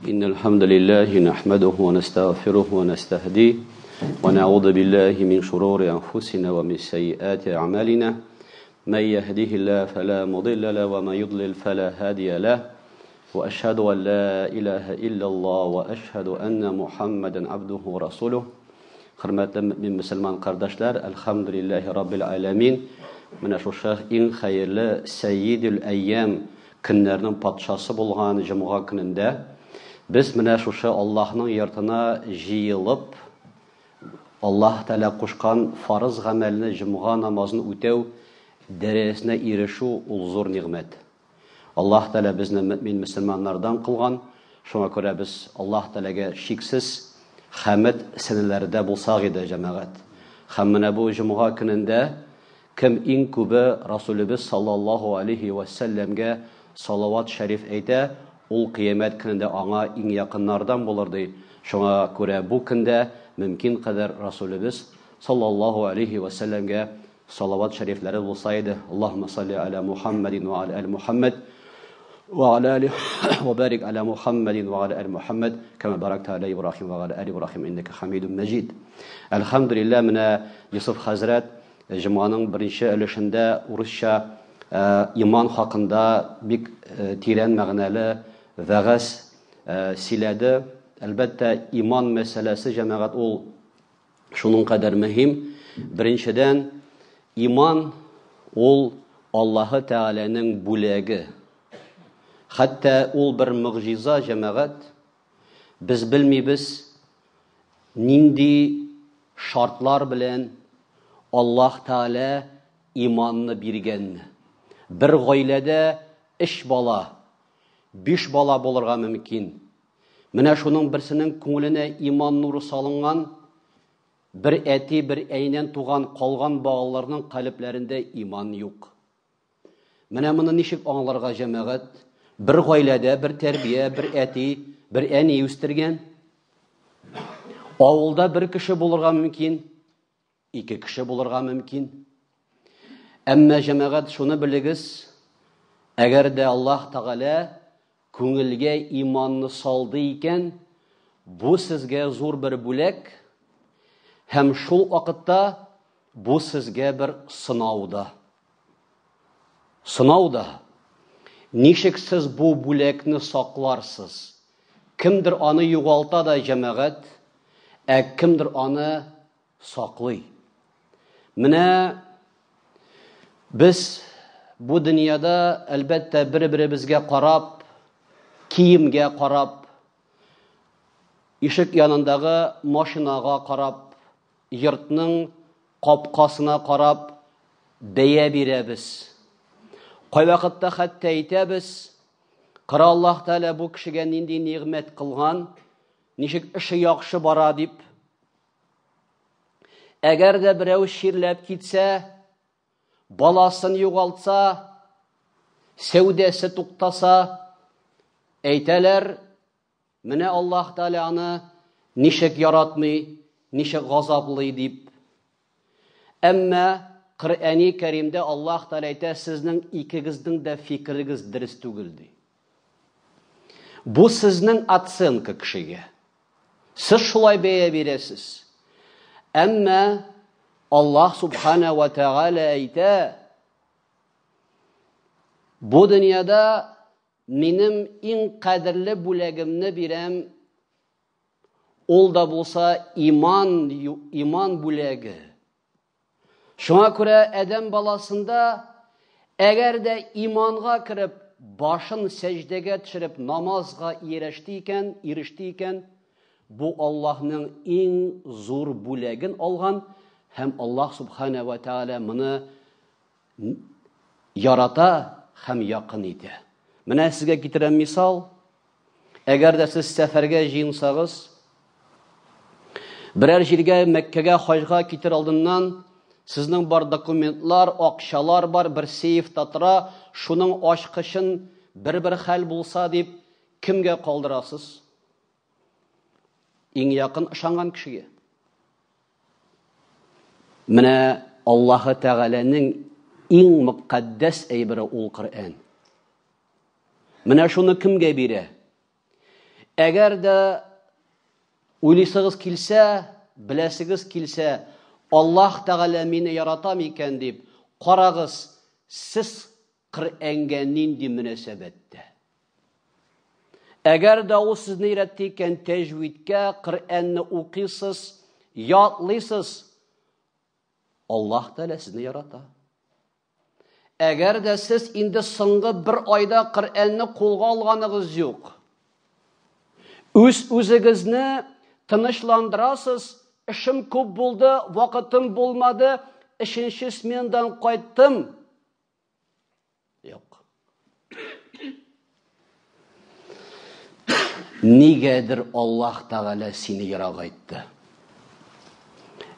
إن الحمد لله نحمده ونستغفره ونستهديه ونعوذ بالله من شرور أنفسنا ومن سيئات أعمالنا من يهده الله فلا مضل له ومن يضلل فلا هادي له وأشهد أن لا إله إلا الله وأشهد أن محمدا عبده ورسوله. Хөрмәтле мөмин мөселман кардәшләр, әлхәмдүлилләһи раббил аләмин. Менә шушы иң хәерле сәйидул әйям көннәрнең патшасы булган җомга көнендә без менә шушы Аллаһның йортына җыелып, Аллаһ Тәгалә кушкан фарыз гамәлне җомга намазын үтәү дәрәҗәсенә ирешү ул зур нигъмәт. Аллаһ Тәгалә безне мөэмин мөселманнардан кылган, шуңа күрә без Аллаһ Тәгаләгә шиксез хәмед сәнәләрдә булсак иде, җәмәгать. Һәм менә бу җомга көнендә кем иң күбе Расулебез саллаллаһу алейһи вә сәлләмгә салават шәриф әйтә, ул кыямәт көнендә аңа иң якыннардан булыр, ди. Шуңа күрә бу көндә мөмкин кадәр Расулебез саллаллаһу алейһи вә сәлләмгә Салават шәрифләре булса иде. Аллаһумма салли аля Мухаммадин ва аля али Мухаммад ва аля али ва барик аля Мухаммадин ва аля али Мухаммад кама баракта аля Ибрахим ва аля али Ибрахим иннака Хамидум Маҗид. Әлхәмдүлилләһ, менә Юсуф хәзрәт җомганың беренче өлешендә урысча иман хакында бик тирән мәгънәле вәгазь сөйләде. Әлбәттә, иман мәсьәләсе, җәмәгать, ул шуның кадәр мөһим. Беренчедән, иман ул Аллаһы Тәгаләнең бүләге. Хәтта ул бер могҗиза, җәмәгать. Без белмибез, нинди шартлар белән Аллаһ Тәгалә иманны биргәнне. Бер гаиләдә өч бала, биш бала булырга мөмкин. Менә шуның берсенең күңеленә иман нуры салынган, бер әти, бер әнидән туган калган балаларның калебләрендә иман юк. Менә моны ничек аңларга, җәмәгать? Бер гаиләдә бер тәрбия, бер әти, бер әни үстергән. Авылда бер кеше булырга мөмкин, ике кеше булырга мөмкин. Әмма, җәмәгать, шуны белегез, әгәр дә Аллаһ Тәгалә күңелгә иманны салды икән, бу сезгә зур бер бүләк һәм шул вакытта бу сезгә бер сынау да. Сынау да. Ничек сез бу бүләкне сакларсыз? Кемдер аны югалта да, җәмәгать, ә кемдер аны саклый. Менә без бу дөньяда, әлбәттә, бер-беребезгә карап, киемгә карап, ишек янындагы машинага карап, йортның капкасына карап бәя бирәбез. Кайвакытта хәтта әйтәбез, Кара Аллаһ Тәгалә бу кешегә нинди нигъмәт кылган, ничек эше яхшы бара дип. Әгәр дә берәү чирләп китсә, баласын югалтса, сәүдәсе туктаса, әйтәләр, менә Аллаһ Тәгалә аны ничек яратмый, ничек газаплый дип. Әмма Коръәни Кәримдә Аллаһ Тәгалә әйтә, сезнең икегезнең дә фикерегез дөрес түгел ди. Бу сезнең оценка кешегә. Сез шулай бәя бирәсез. Әмма Аллаһ Субхана ва Тәгалә әйтә, бу дөньяда минем иң кадерле бүләгемне бирәм, ул да булса иман, иман бүләге. Шуңа күрә адәм баласында әгәр дә иманга кереп, башын сәҗдәгә төшереп намазга иреште икән, иреште икән, бу Аллаһның иң зур бүләген алган һәм Аллаһ субхана ва тааля моны ярата һәм якын итә. Менә сезгә китерәм мисал. Әгәр дә сез сәфәргә җыенсагыз, берәр җиргә Мәккәгә хаҗга китер алдыннан сезнең бар документлар, акчалар бар, бер сейфта тора, шуның ачкычын бер-бер хәл булса дип кемгә калдырасыз? Иң якын ышанган кешегә. Менә Аллаһы Тәгаләнең иң мөкаддәс әйбере ул Коръән. Менә шуны кемгә бирә? Әгәр дә уйлыйсыгыз килсә, беләсегез килсә, Аллаһ Тәгалә мине ярата микән дип, карагыз, сез Коръәнгә нинди мөнәсәбәттә? Әгәр дә ул сезне өйрәтте икән тәҗвидкә, Коръәнне укыйсыз, ятлыйсыз, Аллаһ Тәгалә сезне ярата. Әгәр дә сез инде соңгы бер айда Коръәнне кулга алганыгыз юк, үз-үзегезне тынычландырасыз, эшем күп булды, вакытым булмады, өченче сменадан кайттым. Юк. Нигәдер Аллаһ Тәгалә сине ерагайтты.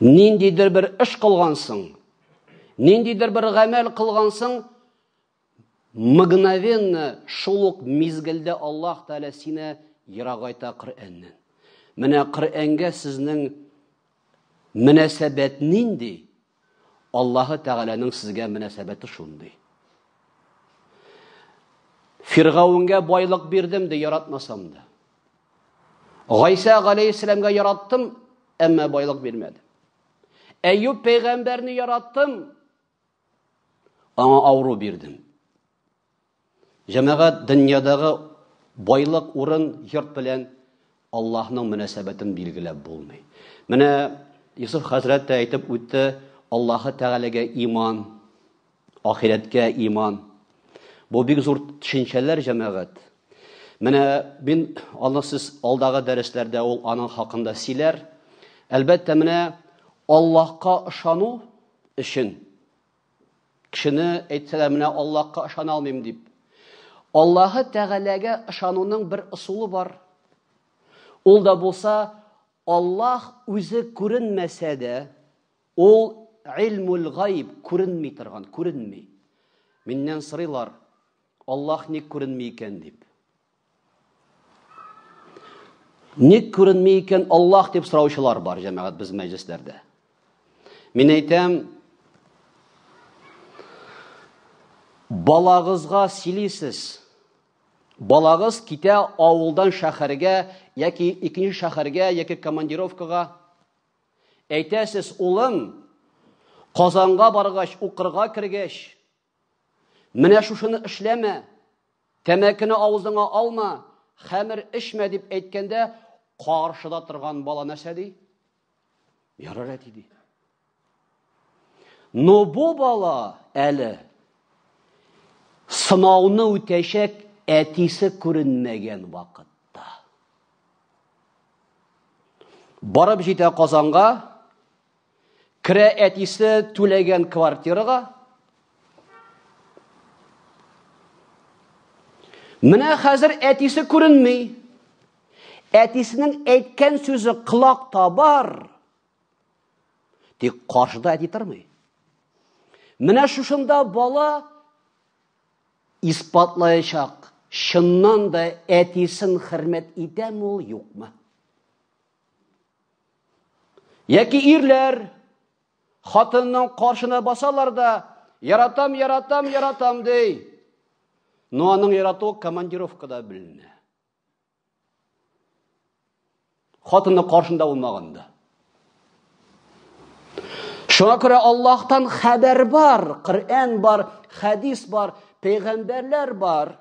Ниндидер бер эш кылгансың, ниндидер бер гамәл кылгансың, мгновенно шул ук мизгелдә Аллаһ Тәгалә сине ерагайта Коръәннән. Менә Коръәнгә сезнең мөнәсәбәт нинди? Аллаһы Тәгаләнең сезгә мөнәсәбәте шундый. Фиргавенгә байлык бирдем ди, яратмасам да. Гайсә галәйһиссәламгә яраттым, әмма байлык бирмәдем. Әйюб пәйгамбәрне яраттым, аңа авыру бирдем. Җәмәгать дөньядагы байлык, урын, йорт белән Аллаһның мөнәсәбәтен билгеләп булмый. Менә Йосыф хәзрәт тә әйтеп үтте, Аллаһы Тәгаләгә иман, ахирәткә иман. Бу бик зур төшенчәләр, җәмәгать. Менә мин аны сез алдагы дәресләрдә ул аның хакында сөйләр. Әлбәттә, менә Аллаһка ышану өчен Кешене әйтсәләр, менә Аллаһка ышана алмыйм дип. Аллаһы Тәгаләгә ышануның бер ысулы бар. Ул да булса, Аллаһ үзе күренмәсә дә, ул илмул гайб күренми торган, күренми. Миннән сорыйлар, Аллаһ ник күренми икән дип. Ник күренми икән Аллаһ дип сораучылар бар, җәмәгать, без мәҗлесләрдә. Мин әйтәм, балагызга сөйлисез. Балагыз китә авылдан шәһәргә яки икенче шәһәргә яки командировкага. Әйтәсез, улым, Казанга баргач, укырга кергәч, Менә шушыны эшләмә, тәмәкене авызыңа алма, хәмер эчмә дип әйткәндә, каршыда торган бала нәрсә ди? Ярар, әти ди. Но бу бала әле сынауны үтәчәк әтисе күренмәгән вакытта. Барып җитә Казанга, Керә әтисе түләгән квартирага. Менә хәзер әтисе күренми. Әтисенең әйткән сүзе колакта бар. Тик каршыда әти тормый. Менә шушында бала исбатлаячак, чыннан да әтисен хөрмәт итәме ул, юкмы? Яки ирләр хатынның каршына басалар да, яратам, яратам, яратам ди. Но аның яратуы командировкада беленә. Хатыны каршында булмаганда. Шуңа күрә Аллаһтан хәбәр бар, Коръән бар, хәдис бар, пәйгамбәрләр бар.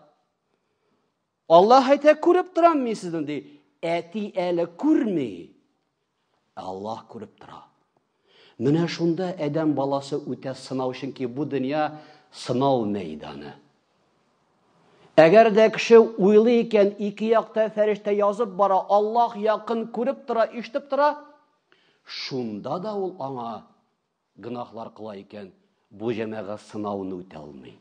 Аллаһ әйтә, күреп торам мин сезне, ди. Әти әле күрми. Ә Аллаһ күреп тора. Менә шунда адәм баласы үтә сынау, чөнки бу дөнья сынау мәйданы. Әгәр дә кеше уйлый икән, ике якта фәрештә язып бара, Аллаһ якын күреп тора, ишетеп тора, шунда да ул аңа гөнаһлар кыла икән, бу җәмәгать сынауны үтә алмый.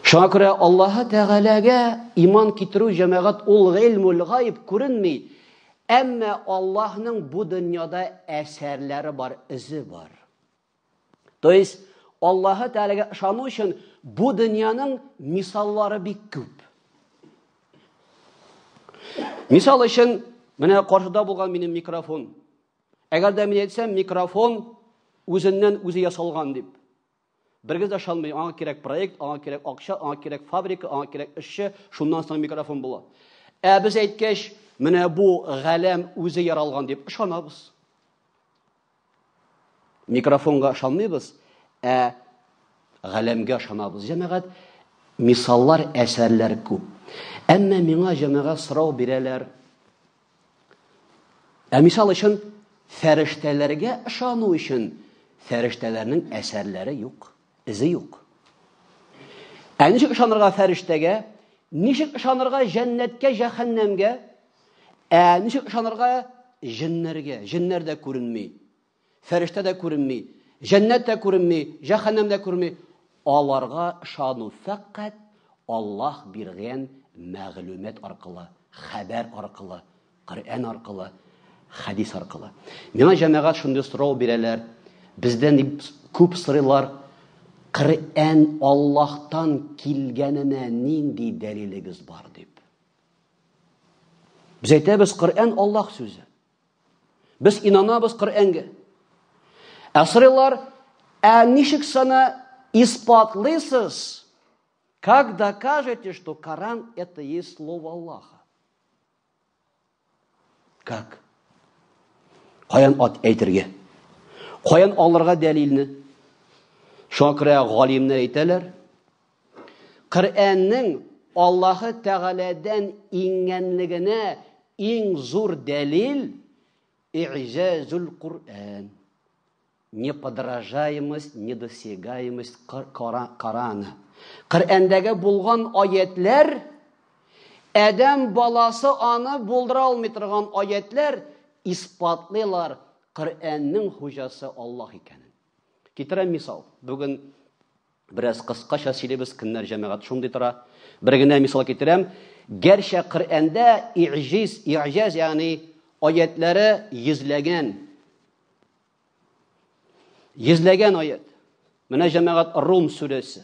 Шуңа күрә Аллаһы Тәгаләгә иман китерү җәмәгать ул гыйльмул гайб күренми. Әмма Аллаһның бу дөньяда әсәрләре бар, эзе бар. То есть Аллаһы Тәгаләгә ышану өчен бу дөньяның мисаллары бик күп. Мисал өчен, менә каршыда булган минем микрофон. Әгәр дә мин әйтсәм, микрофон үзеннән үзе ясалган дип. Берегез дә ышанмый, аңа кирәк проект, аңа кирәк акча, аңа кирәк фабрика, аңа кирәк эшче, шуннан соң микрофон була. Ә без әйткәч, менә бу галәм үзе яралган дип ышанабыз. Микрофонга ышанмыйбыз, ә галәмгә ышанабыз. Җәмәгать, мисаллар, әсәрләр күп. Әмма миңа җәмәгать сорау бирәләр. Ә мисал өчен, фәрештәләргә ышану өчен фәрештәләрнең әсәрләре юк, эзе юк. Ә ничек ышанырга фәрештәгә? Ничек ышанырга җәннәткә, җәһәннәмгә? Ә ничек ышанырга җеннәргә? Җеннәр дә күренми. Фәрештә дә күренми, җәннәт тә күренми, җәһәннәм дә күренми. Аларга ышану фәкать Аллаһ биргән мәгълүмат аркылы, хәбәр аркылы, Коръән аркылы, хәдис аркылы. Миңа җәмәгать шундый сорау бирәләр. Бездән дип күп сорыйлар. Коръән Аллаһтан килгәненә нинди дәлилегез бар дип. Без әйтәбез, Коръән Аллаһ сүзе. Без инанабыз Коръәнгә. Ә сорыйлар, ә ничек сана испатлыйсыз? Как докажете, что Коран это есть слово Аллаха? Как? Каян ат әйтергә? Каян алырга дәлилне? Шуңа күрә галимнәр әйтәләр, Коръәннең Аллаһы Тәгаләдән иңгәнлегенә иң зур дәлил иҗазул Коръән. Неподражаемость, недосягаемость Корана. Коръәндәге булган аятләр адәм баласы аны булдыра алмый торган аятләр исбатлыйлар Коръәннең хуҗасы Аллаһ икәнен. Китерәм мисал. Бүген бераз кыскача сөйлибез, көннәр җәмәгать шундый тора. Бер генә мисал китерәм. Гәрчә Коръәндә иҗиз, иҗаз, ягъни аятләре йөзләгән. Йөзләгән аят. Менә җәмәгать Рум сүрәсе.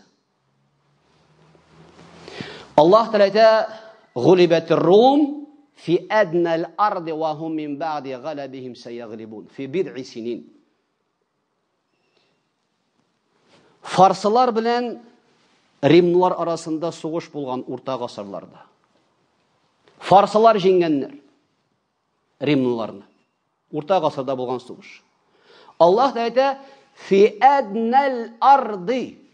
Аллаһ Тәгалә әйтә, "Гулибәт Рум фи аднал арди ва хум мин ба'ди галабихим саяглибун фи бид'i синин." Фарсылар белән римлылар арасында сугыш булган урта гасырларда. Фарсылар җиңгәннәр римлыларны. Урта гасырда булган сугыш. Аллаһ да әйтә, фи аднал арды.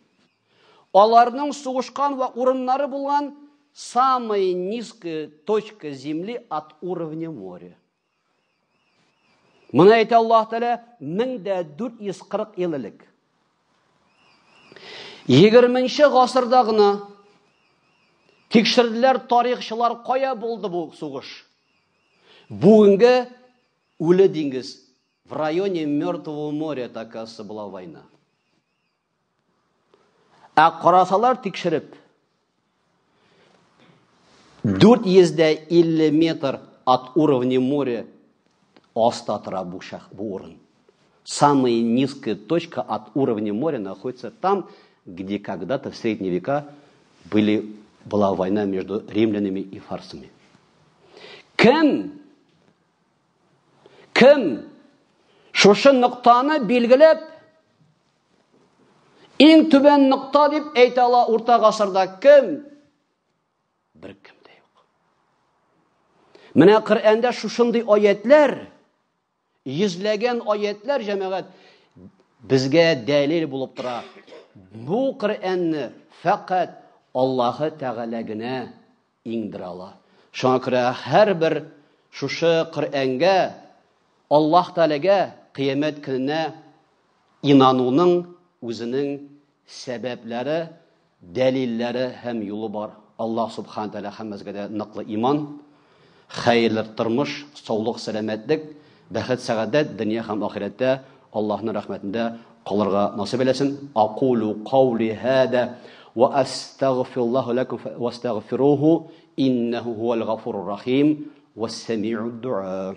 Аларның сугышкан ва урыннары булган самая низкая точка земли от уровня моря. Моны әйтә Аллаһ Тәгалә 1440 ел элек. 20 гасырда гына тикшерделәр тарихчылар кая булды бу сугыш. Бүгенге Үле диңгез в районе Мертвого моря такасы была война. Ә карасалар тикшереп, 450 метр от уровня моря аста тора бу, шах, бу урын. Самая низкая точка от уровня моря находится там, где когда-то в средние века были, была война между римлянами и фарсами. Кем? Кем? Шушы ноктаны билгеләп, Иң түбән нокта дип әйтә ала урта гасырда кем? Бер кем дә юк. Менә Коръәндә шушындый аятлар, йөзләгән аятлар җәмәгать безгә дәлил булып тора. Бу Коръәнне фәкать Аллаһы Тәгалә генә иңдерә ала. Шуңа күрә һәрбер шушы Коръәнгә, Аллаһ Тәгаләгә кыямәт көненә инануның үзенең сәбәпләре, дәлилләре һәм юлы бар. Аллаһ Субхана Тәгалә һәммәбезгә дә ныклы иман, хәерле тормыш, саулык, сәламәтлек, бәхет, сәгадәт, дөнья һәм ахирәттә Аллаһның рәхмәтендә калырга насыйп әйләсен. Акулу каули һада ва астагфируллаһу лакум вастагфируху иннаху хуал гафурur рахим вассами'уд дуа.